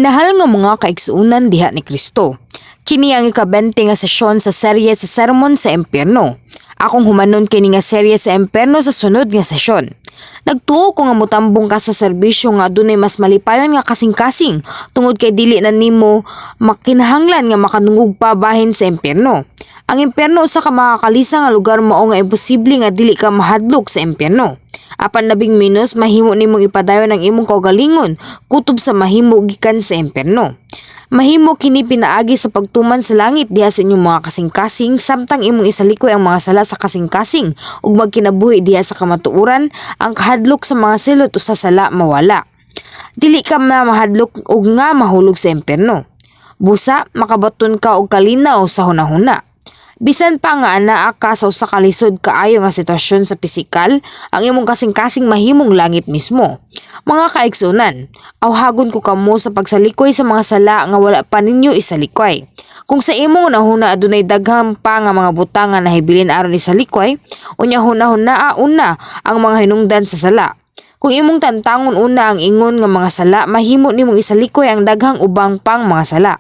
Minahal nga mga kaigsuonan diha ni Kristo. Kini ang ika-20 nga sesyon sa serye sa Sermon sa Impyerno. Akong humanon kini nga serye sa impyerno sa sunod nga sesyon. Nagtuo ko nga motambong ka sa serbisyo nga adunay mas malipayon nga kasing-kasing tungod kay dili na nimo makinahanglan nga makadungog pa bahin sa impyerno. Ang impyerno usa ka makakalisa nga lugar, mao nga imposible nga dili ka mahadlok sa impyerno. Apan labing menos mahimo nimong ipadayon ang imong kaugalingon kutob sa mahimo gikan sa impyerno. Mahimo kini pinaagi sa pagtuman sa langit diha sa inyong mga kasing-kasing samtang imong isalikoy ang mga sala sa kasing-kasing ug magkinabuhi diha sa kamatuoran. Ang kahadlok sa mga silot usa sala mawala. Dili ka na mahadlok og nga mahulog sa impyerno. Busa makabaton ka og kalinaw sa hunahuna. Bisan pa nga anaa ka sa usa ka lisod kaayo nga sitwasyon sa pisikal, ang imong kasing-kasing mahimong langit mismo. Mga kaigsuonan, awhagon ko kamo sa pagsalikoy sa mga sala nga wala pa ninyo isalikoy. Kung sa imong hunahuna adunay daghan pa nga mga butang nga nahibilin aron isalikoy, unya hunahunaa una ang mga hinungdan sa sala. Kung imong tantangon una ang ingon nga mga sala, mahimo nimong isalikoy ang daghang ubang pang mga sala.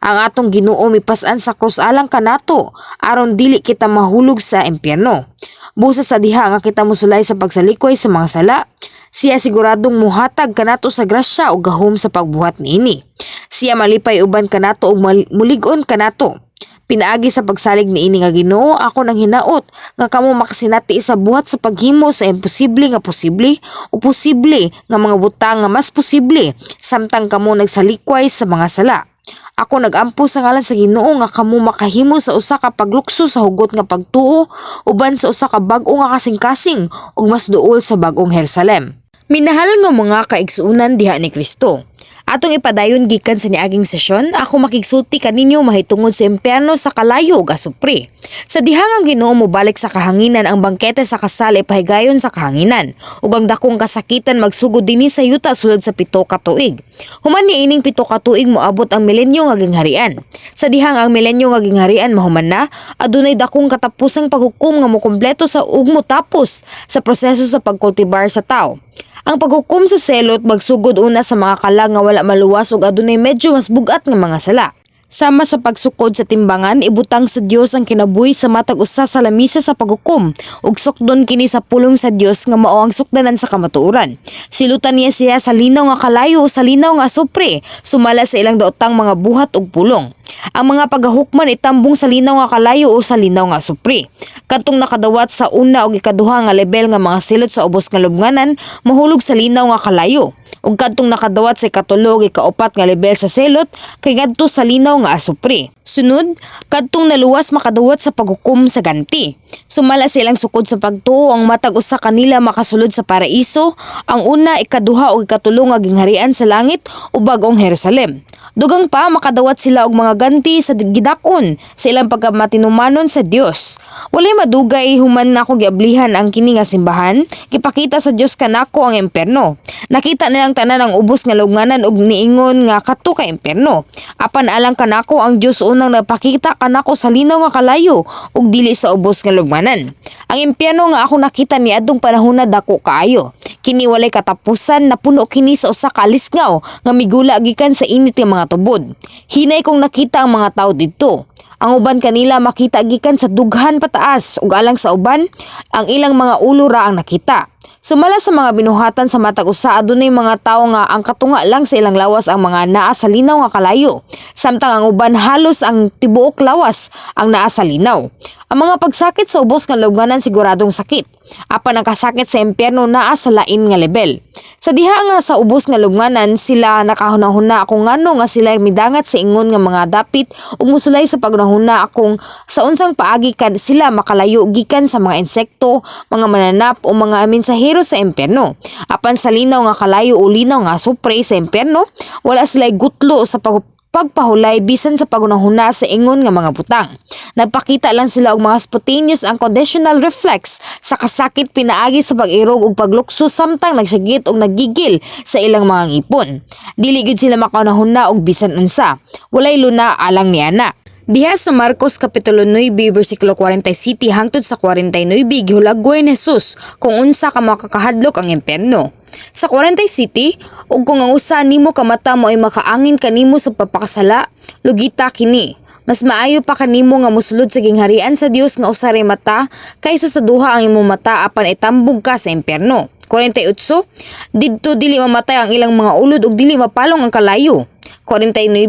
Ang atong Ginoo mipas-an sa krus alang kanato aron dili kita mahulog sa impyerno. Busa sa diha nga kita mosulay sa pagsalikoy sa mga sala, siya siguradong muhatag kanato sa grasya ug gahom sa pagbuhat niini. Siya malipay uban kanato ug mulig-on kanato. Pinaagi sa pagsalig niini nga Ginoo, ako nang hinaot nga kamo makasinati sa buhat sa paghimo sa imposible nga posible o posible nga mga butang nga mas posible samtang kamo nagsalikway sa mga sala. Ako nagampo sa ngalan sa Ginoo nga kamo makahimo sa usa ka paglukso sa hugot nga pagtuo uban sa usa ka bag-o nga kasing-kasing ug mas duol sa bag-ong Jerusalem. Minahal nga mga kaigsuonan diha ni Kristo. Atong ipadayon gikan sa niaging sesyon, ako makigsulti kaninyo mahitungod sa impyerno sa kalayo ug asupre. Sa dihang ang Ginoo mobalik sa kahanginan, ang bangkete sa kasal ipahigayon sa kahanginan ug ang dakong kasakitan magsugod dinhi sa yuta sulod sa 7 ka tuig. Human niining 7 ka tuig, moabot ang milenyo nga gingharian. Sa dihang ang milenyo nga gingharian mahuman na, adunay dakong katapusang paghukom nga mokumpleto sa ug motapos sa proseso sa pagkultibar sa tao. Ang paghukom sa selot magsugod una sa mga kalag nga wala maluwas ug adunay medyo mas bugat nga mga sala. Sama sa pagsukod sa timbangan, ibutang sa Dios ang kinabuhi sa matag usa sa lamisa sa paghukom ug sukdon kini sa pulong sa Dios nga mao ang sukdanan sa kamatuoran. Silutan niya siya sa linaw nga kalayo o sa linaw nga asupre, sumala sa ilang daotang mga buhat ug pulong. Ang mga pagahukman itambong sa linaw nga kalayo o sa linaw nga asupre. Kadtong nakadawat sa una ug ikaduha nga level nga mga silot sa ubos nga lubnganan mahulog sa linaw nga kalayo. Ug kadtong nakadawat sa ikatulo ug ikaupat nga level sa silot kay ngadto sa linaw nga asupre. Sunod, kadtong naluwas makadawat sa paghukom sa ganti. Sumala sa ilang sukod sa pagtuo, ang matag usa kanila makasulod sa paraiso, ang una, ikaduha ug ikatulo nga gingharian sa langit o bag-ong Jerusalem. Dugang pa, makadawat sila og mga ganti sa gidak-on sa ilang pagkamatinumanon sa Dios. Walay madugay human nako giablihan ang kini nga simbahan, gipakita sa Dios kanako ang impierno. Nakita nilang tanan ang ubos nga lubnganan ug niingon nga kadto ka impierno. Apan alang kanako, ang Dios unang nagpakita kanako sa linaw nga kalayo ug dili sa ubos nga lubnganan. Ang impierno nga ako nakita niadtong panahona dako kaayo. Kini walay katapusan, napuno kini sa usa ka alisngaw nga migula gikan sa init nga mga tubod. Hinay kong nakita ang mga tawo didto. Ang uban kanila makita gikan sa dughan pataas ug alang sa uban, ang ilang mga ulo ra ang nakita. Sumala sa mga binuhatan sa matag usa, adunay mga tawo nga ang katunga lang sa ilang lawas ang mga naa sa linaw nga kalayo, samtang ang uban halos ang tibuok lawas ang naa sa linaw. Ang mga pagsakit sa ubos nga lubnganan siguradong sakit. Apan ang kasakit sa impyerno naa sa lain nga level. Sa diha nga sa ubos nga lubnganan sila, nakahuna-huna ako ngano nga sila midangat sa ingon nga mga dapit ug mosulay sa paghunahuna akong sa unsang paagi kan sila makalayo gikan sa mga insekto, mga mananap o mga mensahero sa impyerno. Apan sa linaw nga kalayo o linaw nga asupre sa impyerno, wala sila gutlo sa pagpahulay bisan sa paghunahuna sa ingon nga mga butang. Nagpakita lang sila og mga spontaneous unconditional reflex sa kasakit pinaagi sa pag-irog ug paglukso samtang nagsagit og nagigil sa ilang mga ngipon. Dili gyud sila makahunahuna og bisan unsa. Walay luna alang niana. Diha sa Marcos Kapitulo 9 bersikulo 47 hangtod sa 49, gihulagway ni Jesus kung unsa ka makakahadlok ang impyerno. Sa 47, ug kung ang usa nimo ka mata maoy makaangin kanimo sa pagpakasala, lugita kini. Mas maayo pa kanimo nga mosulod sa gingharian sa Dios nga usa ray mata kaysa sa duha ang imong mata apan itambog ka sa impyerno. 48, didto dili mamatay ang ilang mga ulod ug dili mapalong ang kalayo. 49,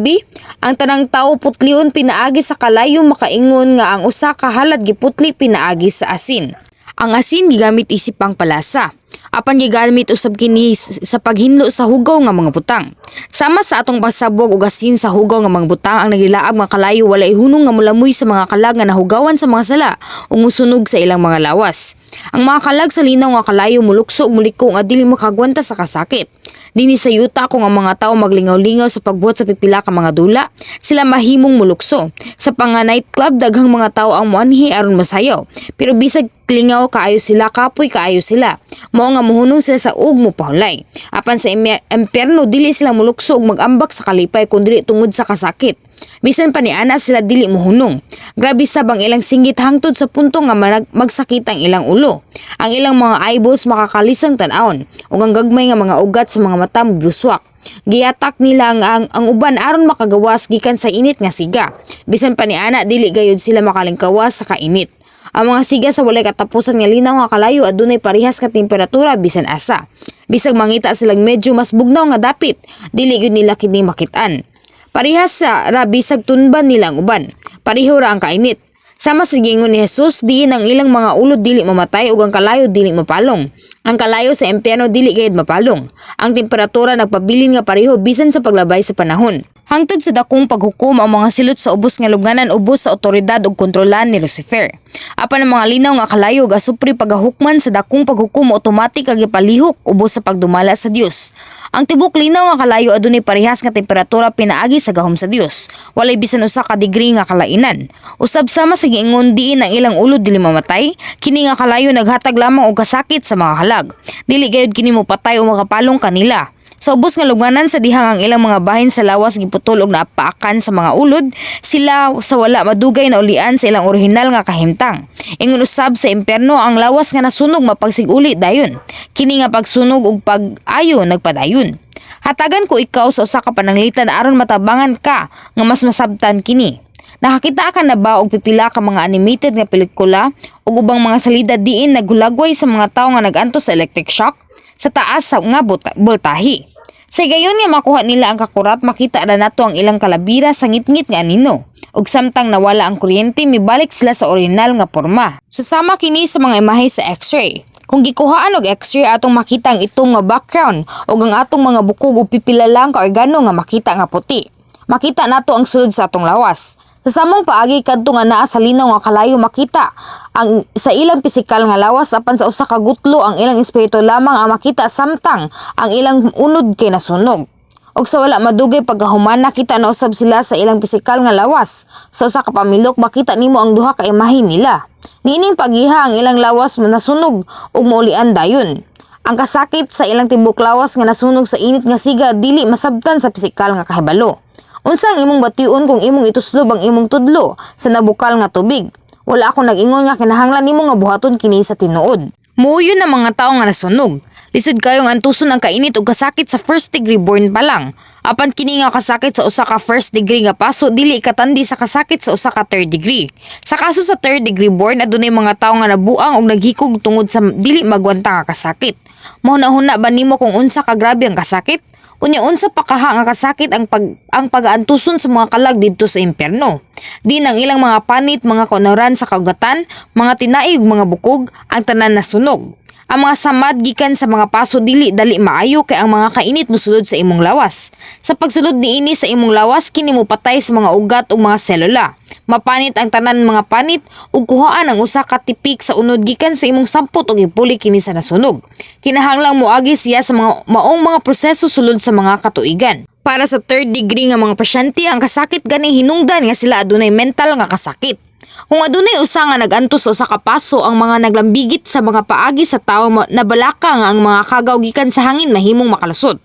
ang tanang tawo putlion pinaagi sa kalayo, makaingon nga ang usa ka halad giputli pinaagi sa asin. Ang asin gigamit isip pangpalasa. Apan gigamit usab kini sa paghinlo sa hugaw nga mga butang. Sama sa atong pagsabog og asin sa hugaw nga mga butang, ang nagilaab nga kalayo walay hunong nga mulamoy sa mga kalag nga nahugawan sa mga sala ug musunog sa ilang mga lawas. Ang mga kalag sa linaw nga kalayo mulukso ug muliko nga dili makagwanta sa kasakit. Dinhi sa yuta, kung ang mga tao maglingaw-lingaw sa pagbuhat sa pipila ka mga dula, sila mahimong mulukso. Sa panga nightclub, daghang mga tao ang moanhi aron mosayaw. Pero bisag lingaw kaayo sila, kapoy kaayo sila. Mao nga muhunong sila sa ug mopahulay. Apan sa impyerno, dili sila mulukso ug magambak sa kalipay kun dili tungod sa kasakit. Bisan pa niana sila, dili mohunong. Grabe sab ang ilang singgit hangtod sa punto nga magsakit ang ilang ulo. Ang ilang mga eyeballs makakalisang tan-awon ug ang gagmay nga mga ugat sa mga mata mobuswak. Giyatak nila ang uban aron makagawas gikan sa init nga siga. Bisan pa niana, dili gayud sila makalingkawas sa kainit. Ang mga siga sa walay katapusan nga linaw nga kalayo adunay parehas nga temperatura bisan asa. Bisag mangita silang medyo mas bugnaw nga dapit, dili gyud nila kini makit-an. Parehas sa ra bisag tunban nila ang uban. Pareho ra ang kainit. Sama sa giingon ni Jesus, diin ang ilang mga ulod dili mamatay ug ang kalayo dili mapalong. Ang kalayo sa impyerno dili gayud mapalong. Ang temperatura nagpabilin nga pareho bisan sa paglabay sa panahon. Hangtod sa dakong paghukom, ang mga silot sa ubos nga lubnganan ubos sa otoridad ug kontrolan ni Lucifer. Apan ang mga linaw nga kalayo ug asupre pagahukman sa dakong paghukom, automatic kag gipalihok ubos sa pagdumala sa Dios. Ang tibok linaw nga kalayo adunay parehas nga temperatura pinaagi sa gahom sa Dios. Walay bisan usa ka degree nga kalainan. Usab, sama sa giingon diin ang ilang ulod dili mamatay, kini nga kalayo naghatag lamang og kasakit sa mga kalag. Dili gayud kini mopatay o makapalong kanila. Sa ubos nga lubnganan, sa dihang ang ilang mga bahin sa lawas giputol og naapaakan sa mga ulod, sila sa wala madugay naulian sa ilang orihinal nga kahimtang. Ingon usab sa impyerno, ang lawas nga nasunog mapagsiguli dayon. Kini nga pagsunog ug pag-ayo nagpadayon. Hatagan ko ikaw sa usa ka pananglitan aron matabangan ka nga mas masabtan kini. Nakakita ka na ba og pipila ka mga animated nga pelikula ug ubang mga salida diin naghulagway sa mga tawo nga nag-antos sa electric shock sa taas sa nga boltahe? Sa higayon nga makuha nila ang kakurat, makita na nato ang ilang kalabira sa ngitngit nga anino. Ug samtang nawala ang kuryente, mibalik sila sa orihinal nga porma. Susama kini sa mga imahe sa X-ray. Kung gikuhaan og X-ray, atong makita ang itom nga background ug ang atong mga bukog ug pipila lang ka organo nga makita nga puti. Makita nato ang sulod sa atong lawas. Sa samong paagi, kadto nga naa sa linaw nga kalayo makita ang sa ilang pisikal nga lawas, apan sa usa ka gutlo ang ilang espiritu lamang ang makita samtang ang ilang unod kay nasunog. Og sa wala madugay pagkahuman, nakita na usab sila sa ilang pisikal nga lawas. Sa usa ka pamilok, makita nimo ang duha ka imahe nila. Niining pagiha, ang ilang lawas nasunog ug maulian dayon. Ang kasakit sa ilang tibok lawas nga nasunog sa init nga siga dili masabtan sa pisikal nga kahibalo. Unsa ang imong bation kung imong ituslob ang imong tudlo sa nabukal nga tubig? Wala ako nag-ingon nga kinahanglan nimo nga buhaton kini sa tinuod. Muuyon ang mga tao nga nasunog. Lisod kayong antuson ang kainit ug kasakit sa first degree burn pa lang. Apan kini nga kasakit sa usa ka first degree nga paso dili katandi sa kasakit sa usa ka third degree. Sa kaso sa third degree burn, adunay mga tawo nga nabuang og naghikog tungod sa dili magwanta nga kasakit. Mahuna-huna ba nimo kung unsa ka grabe ang kasakit? Unya unsa pa kaha nga kasakit ang pagaantuson sa mga kalag didto sa impyerno? Di nang ilang mga panit, mga kaunoran sa kaugatan, mga tinai ug mga bukog, ang tanan nasunog. Ang mga samad gikan sa mga paso dili dali maayo kay ang mga kainit mosulod sa imong lawas. Sa pagsulod niini sa imong lawas, kini mopatay sa mga ugat ug mga selula. Mapanit ang tanan mga panit ug kuhaan ang usa ka tipik sa unod gikan sa imong sampot ug ipuli kini sa nasunog. Kinahanglang moagi siya sa mga maong mga proseso sulod sa mga katuigan. Para sa third degree nga mga pasyente, ang kasakit gani hinungdan nga sila adunay mental nga kasakit. Kung adunay usa nga nag-antos sa usa ka paso, ang mga naglambigit sa mga paagi sa tawo nabalaka nga ang mga kagaw gikan sa hangin mahimong makalusot.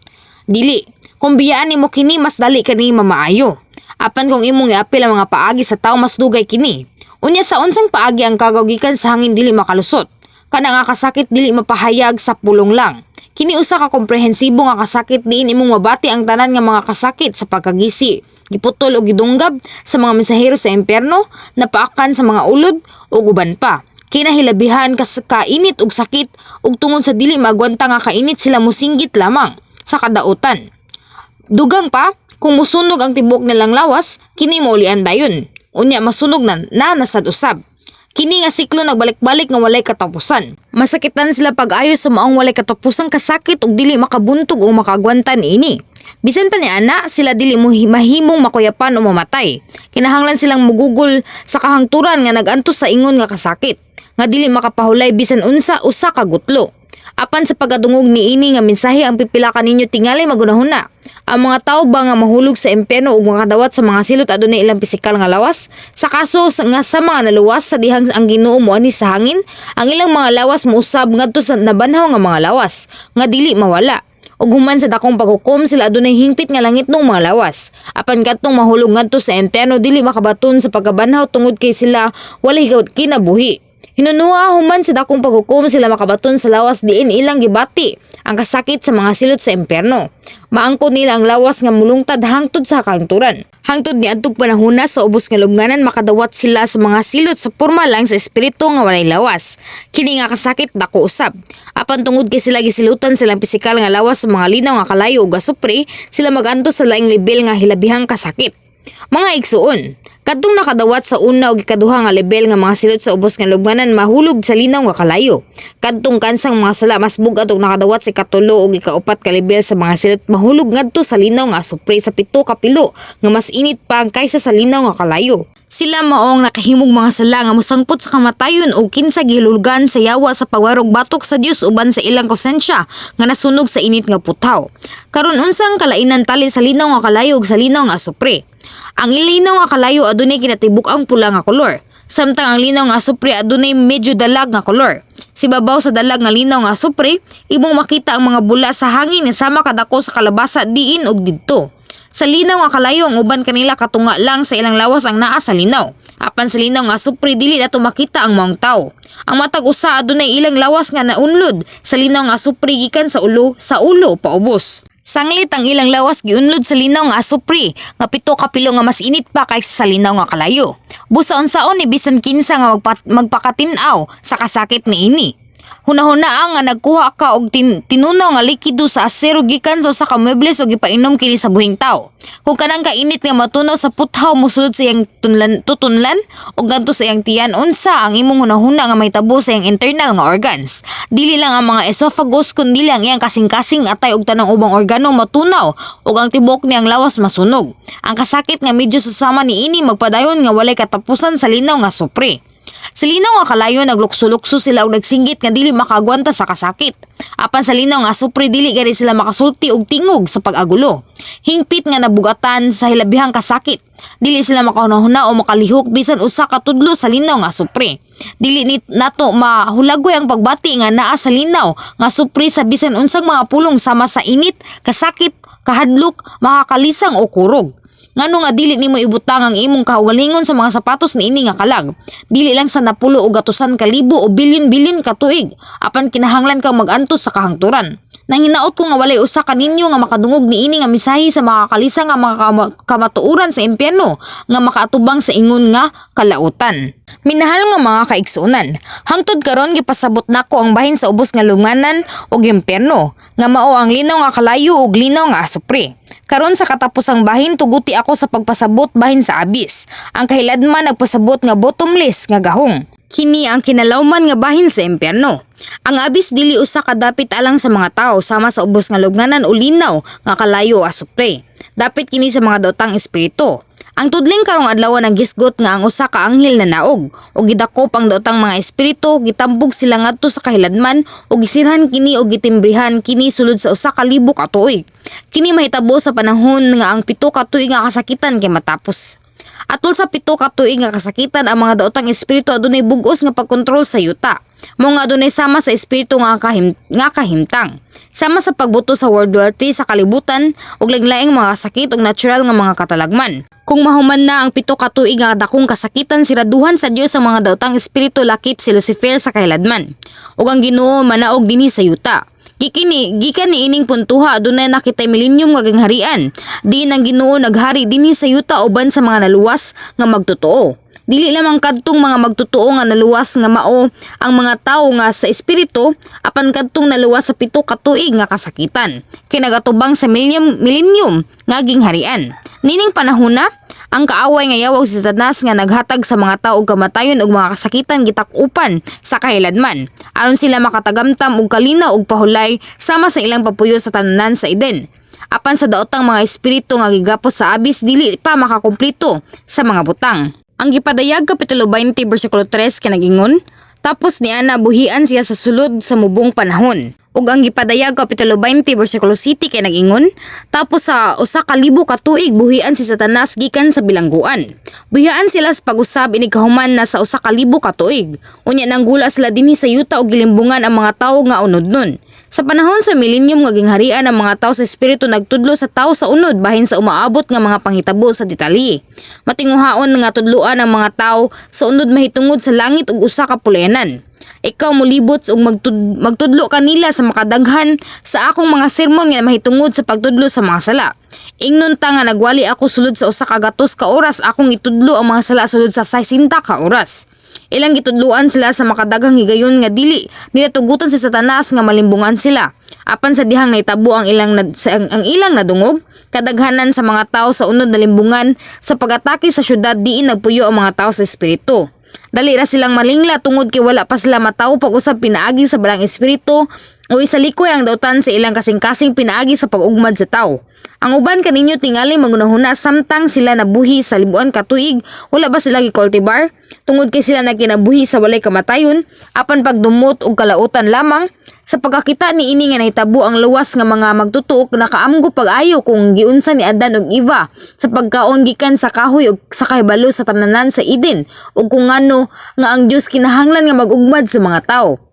Dili. Kung biyaan nimo kini, mas dali kani mamaayo. Apan kung imong iapil ang mga paagi sa tawo, mas dugay kini. Unya sa unsang paagi ang kagaw gikan sa hangin dili makalusot? Kana nga kasakit dili mapahayag sa pulong lang. Kini usa ka komprehensibo nga kasakit diin imong mabati ang tanan nga mga kasakit sa pagkagisi, giputol o gidunggab sa mga mensahero sa impyerno, napaakan sa mga ulod ug uban pa. Kinahilabihan kas kainit og sakit, ug tungod sa dili maagwanta nga kainit, sila musinggit lamang sa kadautan. Dugang pa, kung musunog ang tibok nilang lawas, kini maulian dayon. Unya masunog na, na nasad usab. Kini nga siklo nagbalik-balik nga walay katapusan. Masakitan sila pag-ayo sa maong walay katapusang kasakit ug dili makabuntog o makaagwanta niini. Bisan pa ni ana, sila dili mo mahimong makuyapan o mamatay. Kinahanglan silang mugugol sa kahangturan nga nag-antos sa ingon nga kasakit, nga dili makapahulay bisan unsa usa ka gutlo. Apan sa pagkadungog niini nga mensahe, ang pipila kaninyo tingali magunahuna. Ang mga tawo ba nga mahulog sa impyerno ug makadawat sa mga silot adunay ilang pisikal nga lawas? Sa kaso nga sa mga naluwas sa dihang ang Ginoo moanhi sa hangin, ang ilang mga lawas mousab ngadto sa nabanhaw nga mga lawas nga dili mawala. Ug human sa dakong paghukom, sila adunay hingpit nga langitnong mga lawas. Apan kadtong mahulog ngadto sa impyerno, dili makabaton sa pagkabanhaw tungod kay sila walay kinabuhi. Hinunuha human sa dakong paghukom, sila makabaton sa lawas diin ilang gibati ang kasakit sa mga silot sa impyerno. Maangkon nila ang lawas nga mulungtad hangtod sa kahangturan. Hangtod ni adtong panahona, sa ubos nga lubnganan, makadawat sila sa mga silot sa porma lang sa espiritu nga walay lawas. Kini nga kasakit dako usab. Apan tungod kay sila gisilutan silang pisikal nga lawas sa mga linaw nga kalayo ug asupre, sila magantos sa laing level nga hilabihang kasakit. Mga igsuon, kadtong nakadawat sa una ug ikaduha nga level nga mga silot sa ubos nga lubnganan mahulog sa linaw nga kalayo. Kadtong kansang mga sala mas bug-at og nakadawat sa ikatulo ug ikaupat ka level sa mga silot mahulog ngadto sa linaw nga asupre sa pito ka pilo nga mas init pa kaysa sa linaw nga kalayo. Sila maong nakahimog mga sala nga mosangpot sa kamatayon o kinsa gihulgan sa yawa sa pagwarog batok sa Dios uban sa ilang konsensya nga nasunog sa init nga puthaw. Karon, unsang kalainan tali sa linaw nga kalayo ug sa linaw nga asupre? Ang linaw nga kalayo adunay kinatibuk-ang pula nga kolor, samtang ang linaw nga asupre adunay medyo dalag nga kolor. Sa ibabaw sa dalag nga linaw nga asupre, imong makita ang mga bula sa hangin nga sama kadako sa kalabasa diin ug didto. Sa linaw nga kalayo, ang uban kanila katunga lang sa ilang lawas ang naa sa linaw. Apan sa linaw nga asupre, dili nato makita ang maong tawo. Ang matag usa adunay ilang lawas nga naunlod sa linaw nga asupre gikan sa ulo paubos. Sanglit ang ilang lawas giunlod sa linaw nga asupre nga pito ka pilo nga mas init pa kaysa sa linaw nga kalayo. Busa unsaon ni bisan kinsa nga magpakatin-aw sa kasakit niini? Hunahuna nga nagkuha ka og tinunaw nga likido sa asero gikan sa usa ka muebles ug gipainom kini sa buhing tawo. Kung kanang kainit nga matunaw sa puthaw mosulod sa iyang tunlan, tutunlan ug ngadto sa iyang tiyan, unsa ang imong hunahuna nga mahitabo sa iyang internal nga organs? Dili lang ang mga esophagus kundi ang iyang kasing-kasing, atay ug tanang ubang organo matunaw ug ang tibok niyang lawas masunog. Ang kasakit nga medyo susama niini magpadayon nga walay katapusan sa linaw nga asupre. Sa linaw nga kalayo, naglukso-lukso sila og nagsinggit nga dili makagwanta sa kasakit. Apan sa linaw nga asupre, dili gani sila makasulti og tingog sa pag-agulo. Hingpit nga nabugatan sa hilabihang kasakit. Dili sila makahuna-huna o makalihok bisan usa ka tudlo sa linaw nga asupre. Dili ni nato mahulagoy ang pagbati nga naa sa linaw nga asupre sa bisan unsang mga pulong sama sa init, kasakit, kahadlok, makakalisang o kurog. Ngano nga dili nimo ibutang ang imong kaugalingon sa mga sapatos niini nga kalag? Dili lang sa napulo o gatusan ka libo o bilyon-bilyon ka tuig, apan kinahanglan kang mag-antos sa kahangturan. Nang hinaot ko nga walay usa kaninyo nga makadungog niini nga mensahe sa makakalisa nga mga kamatuoran sa impyerno nga makaatubang sa ingon nga kalautan. Minahal nga mga kaigsuonan, hangtod karon gipasabot nako ang bahin sa ubos nga lubnganan ug impyerno nga mao ang linaw nga kalayo ug linaw nga asupre. Karon, sa katapusang bahin, tuguti ako sa pagpasabot bahin sa abyss. Ang kahiladman nagpasabot nga bottomless nga gahong. Kini ang kinalawman nga bahin sa impyerno. Ang abyss dili usa ka dapit alang sa mga tao sama sa ubos nga lubnganan o linaw nga kalayo o asupre. Dapit kini sa mga daotang espiritu. Ang tudling karong adlaw naghisgot nga ang usa ka anghel nanaog ug gidakop ang daotang mga espiritu, gitambog sila ngadto sa kahiladman ug gisirhan kini ug gitimbrihan kini sulod sa 1,000 ka tuig. Kini mahitabo sa panahon nga ang 7 ka tuig nga kasakitan kay matapos. Atol sa 7 ka tuig nga kasakitan, ang mga daotang espiritu adunay bug-os nga pagkontrol sa yuta. Mao nga adunay sama sa espiritu nga kahimtang. Sama sa pagbuto sa World War III sa kalibutan ug laing-laing mga sakit ug natural nga mga katalagman. Kung mahuman na ang 7 ka tuig nga dakong kasakitan, siraduhan sa Dios ang mga daotang espiritu lakip si Lucifer sa kahiladman. Ug ang Ginoo manaog dinhi sa yuta. Gikan niining puntuha, adunay nakitay millennium nga gingharian. Diin ang Ginoo naghari dinhi sa yuta uban sa mga naluwas nga magtotoo. Dili lamang kadtong mga magtotoo nga naluwas nga mao ang mga tawo nga sa espiritu, apan kadtong naluwas sa 7 ka tuig nga kasakitan. Kay nagatubang sa millennium nga gingharian. Nining panahona, ang kaaway nga yawag si Satanas nga naghatag sa mga tao og kamatayon ug mga kasakitan gitak-upan sa kahiladman aron sila makatagamtam og kalinaw ug pahulay sama sa ilang pagpuyo sa tanan sa Eden. Apan sa daotang mga espiritu nga gigapos sa abyss, dili pa makakumpleto sa mga butang. Ang Gipadayag kapitulo 20 bersikulo 3 kay nagingon, "Tapos niana buhian siya sa sulod sa mubong panahon." Ug ang Gipadayag kapitulo 20 bersikulo 7 kay nagingon, "Tapos sa 1,000 ka tuig buhian si Satanas gikan sa bilangguan." Buhian sila sa pag-usab inig kahuman na sa 1,000 ka tuig. Unya nanggula sila dinhi sa yuta ug gilimbungan ang mga tawo nga unodnon. Sa panahon sa millennium nga gingharian, ang mga tawo sa espiritu nagtudlo sa tawo sa unod bahin sa umaabot nga mga panghitabo sa detalye. Matinguhaon nga tudloan ang mga tawo sa unod mahitungod sa langit ug usa ka pulayanan. Ikaw molibot ug magtudlo kanila sa makadaghan sa akong mga sermon nga mahitungod sa pagtudlo sa mga sala. Ingnon ta nga nagwali ako sulod sa 100 ka oras, akong itudlo ang mga sala sulod sa 60 ka oras. Ilang gitudloan sila sa makadaghang higayon nga dili nila tugutan si Satanas nga malimbungan sila. Apan sa dihang nahitabo ang ilang nadungog, kadaghanan sa mga tao sa unod nalimbungan sa pag-atake sa syudad diin nagpuyo ang mga tao sa espiritu. Dali ra silang malingla tungod kay wala pa sila matawo pag-usab pinaagi sa Balaang Espiritu o isalikoy ang dautan sa ilang kasing-kasing pinaagi sa pag-ugmad sa tao. Ang uban kaninyo tingali magunahuna, samtang sila nabuhi sa libuan ka tuig, wala ba sila gikultibar? Tungod kay sila nagkinabuhi sa walay kamatayon, apan pagdumot og kalautan lamang. Sa pagkakita niini nga nahitabo, ang luwas nga mga magtutuok nakaamgo pag-ayo kung giunsa ni Adan ug Eva sa pagkaon gikan sa kahoy ug sa kahibalo sa tamnanan sa Eden ug kung ngano nga ang Dios kinahanglan nga mag-ugmad sa mga tawo.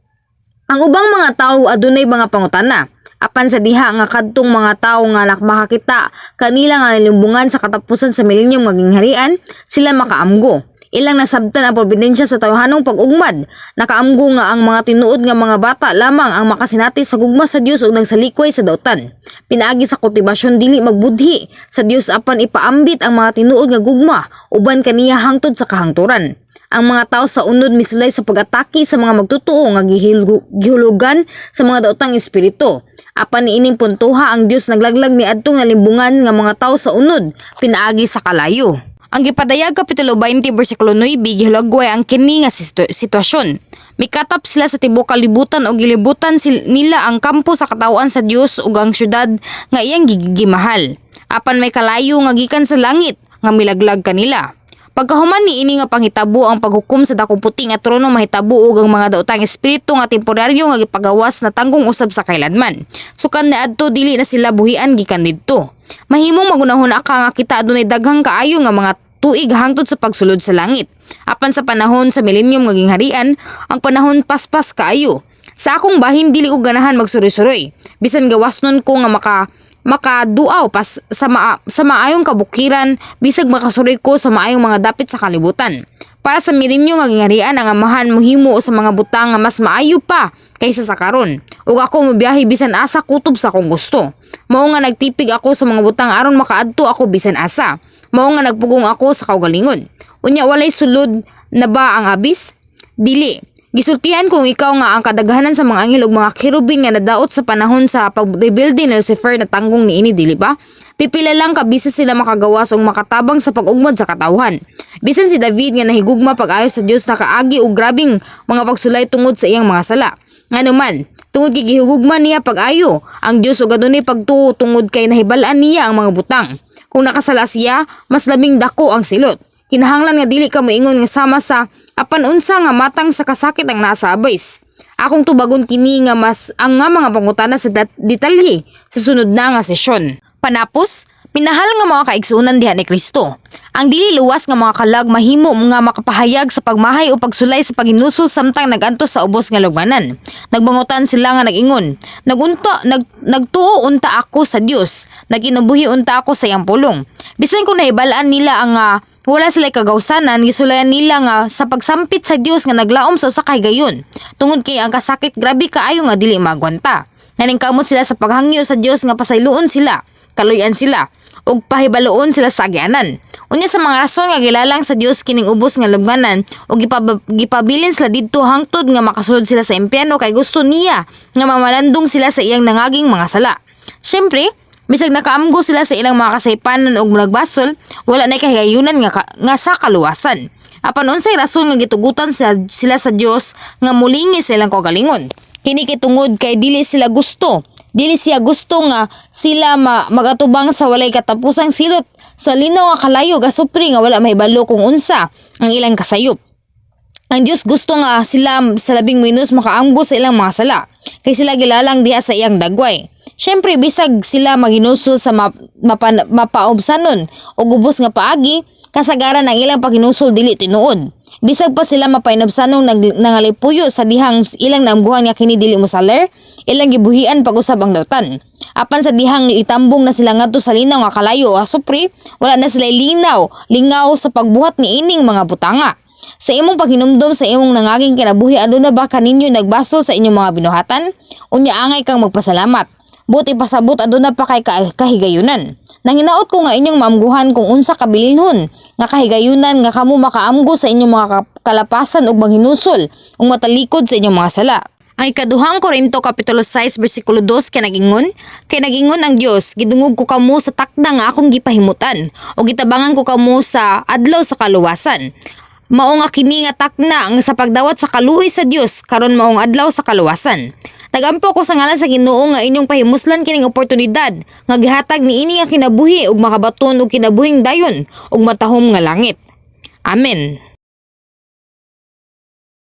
Ang ubang mga tawo adunay mga pangutana. Apan sa diha nga kadtong mga tawo nga makakita kanila nga nalimbungan sa katapusan sa millennium nga gingharian, sila makaamgo. Ilang nasabtan ang providensya sa tawhanong pag-ugmad. Nakaamgo nga ang mga tinuod nga mga bata lamang ang makasinati sa gugma sa Dios ug nagsalikway sa dautan. Pinaagi sa kultibasyon, dili magbudhi sa Dios apan ipaambit ang mga tinuod nga gugma uban kaniya hangtod sa kahangturan. Ang mga tao sa unod misulay sa pag-atake sa mga magtotoo nga gihulugan sa mga daotang espiritu. Apan niining puntuha, ang Dios naglaglag ni adtong nalimbungan nga mga tao sa unod pinaagi sa kalayo. Ang Gipadayag kapitulo 20 bersikulo 9 gihulagway ang kini nga sitwasyon. Mikatap sila sa tibuok kalibutan ug gilibutan nila ang kampo sa katawhan sa Dios ug ang syudad nga iyang gimahal. Apan may kalayo nga gikan sa langit nga milaglag kanila. Pagkahuman niini nga panghitabo, ang paghukom sa dakong puti nga trono mahitabo ug ang mga daotang espiritu nga temporaryo nga gipagawas na tanggong usab sa kailanman. Sukan niadto, dili na sila buhian gikan didto. Mahimong magunahuna ka nga kita adunay daghang kaayo nga mga tuig hangtod sa pagsulod sa langit. Apan sa panahon sa millennium nga gingharian, ang panahon paspas kaayo. Sa akong bahin, dili ko ganahan magsuroy-suroy. Bisan gawas nun ko nga makaduaw pas sa maayong kabukiran, bisag makasuroy ko sa maayong mga dapit sa kalibutan. Para sa milenyo nga gingharian, ang Amahan mohimo sa mga butang nga mas maayo pa kaysa sa karon. Ug ako mobiyahe bisan asa kutob sa akong gusto. Mao nga nagtipig ako sa mga butang aron makaadto ako bisan asa. Mao nga nagpugong ako sa kaugalingon. Unya walay sulod na ba ang abyss? Dili. Gisultihan kung ikaw nga ang kadaghanan sa mga anghel ug mga kerubin nga nadaot sa panahon sa pagrebelde ni Lucifer na tanggong niini, dili ba? Pipila lang ka bisan sila makagawas ug makatabang sa pag-ugmad sa katawhan. Bisan si David nga nahigugma pag-ayo sa Dios nakaagi og grabing mga pagsulay tungod sa iyang mga sala. Nganuman, tungod kay gihugma niya pag-ayo ang Dios ug adunay pagtuo tungod kay nahibal-an niya ang mga butang. Kung nakasala siya, mas labing dako ang silot. Kinahanglan nga dili ka moingon nga sama sa "Apan unsa nga matang sa kasakit ang nasa abyss?" Akong tubagon kini nga mas ang nga mga pangutana sa detalye sa sunod na nga sesyon. Panapos, minahal nga mga kaigsuonan diha ni Kristo. Ang dili luwas nga mga kalag mahimo nga makapahayag sa pagmahay o pagsulay sa paghinusol samtang nagantos sa ubos nga lugmanan. Nagbangutan sila nga nag-ingon, "Nagunta nagtuo unta ako sa Dios, nagkinabuhi unta ako sa iyang pulong." Bisan kung nahibal-an nila ang wala sila kagawsanan, gisulayan nila nga sa pagsampit sa Dios nga naglaom sa usa ka higayon. Tungod kay ang kasakit grabe kaayo nga dili magwanta. Naningkamot sila sa paghangyo sa Dios nga pasayloon sila, kaluyan sila, ug pahibaluon sila sa agyanan. Unya sa mga rason nga gilalang sa Dios kining ubos nga lubnganan ug gipabilin sila didto hangtod nga makasulod sila sa impyerno kay gusto niya nga mamalandong sila sa iyang nangaging mga sala. Syempre, bisag nakaamgo sila sa ilang mga kasaypanan ug nagbasol, wala na kahigayunan nga sa kaluwasan. Apan unsay rason nga gitugutan sila sa Dios nga mulingi sa ilang kaugalingon? Kini kay tungod kay dili sila gusto. Dili siya gusto nga sila magatubang sa walay katapusang silot sa linaw nga kalayo gasupri nga wala mahibalo kung unsa ang ilang kasayop. Ang Dios gusto nga sila sa labing minus makaamgo sa ilang mga sala kay sila gilalang diha sa iyang dagway. Syempre, bisag sila maghinusol sa mapaubsanon o gubos nga paagi, kasagaran ang ilang paghinusol dili tinuod. Bisag pa sila mapainabsanong nangalipuyo sa dihang ilang naamguhan nga kini dili mosaler, ilang gibuhian pag-usab ang dautan. Apan sa dihang itambong na sila ngadto sa linaw nga kalayo o asupre, wala na sila lingaw sa pagbuhat ni ining mga butanga. Sa imong paghinumdom sa imong nangaging kinabuhi, aduna ba kaninyo nagbasol sa inyong mga binuhatan? Unya angay kang magpasalamat. Buot ipasabot, aduna pa kay kahigayunan. Nanginaot ko nga inyong maamguhan kung unsa kabilinhon nga kahigayunan nga kamo makaamgo sa inyong mga kalapasan ug manghinusol ug matalikod sa inyong mga sala. Ang ikaduhang Korinto kapitulo 6 bersikulo 2 kay nagingon ang Dios, "Gidungog ko kamo sa takda nga akong gipahimutan ug gitabangan ko kamo sa adlaw sa kaluwasan." Mao nga kini nga takna ang sa pagdawat sa kaluoy sa Dios karon maong adlaw sa kaluwasan. Nagampo ko sa ngalan sa Ginoo nga inyong pahimuslan kining oportunidad nga gihatag niini nga kinabuhi ug makabaton og kinabuhing dayon ug matahom nga langit. Amen.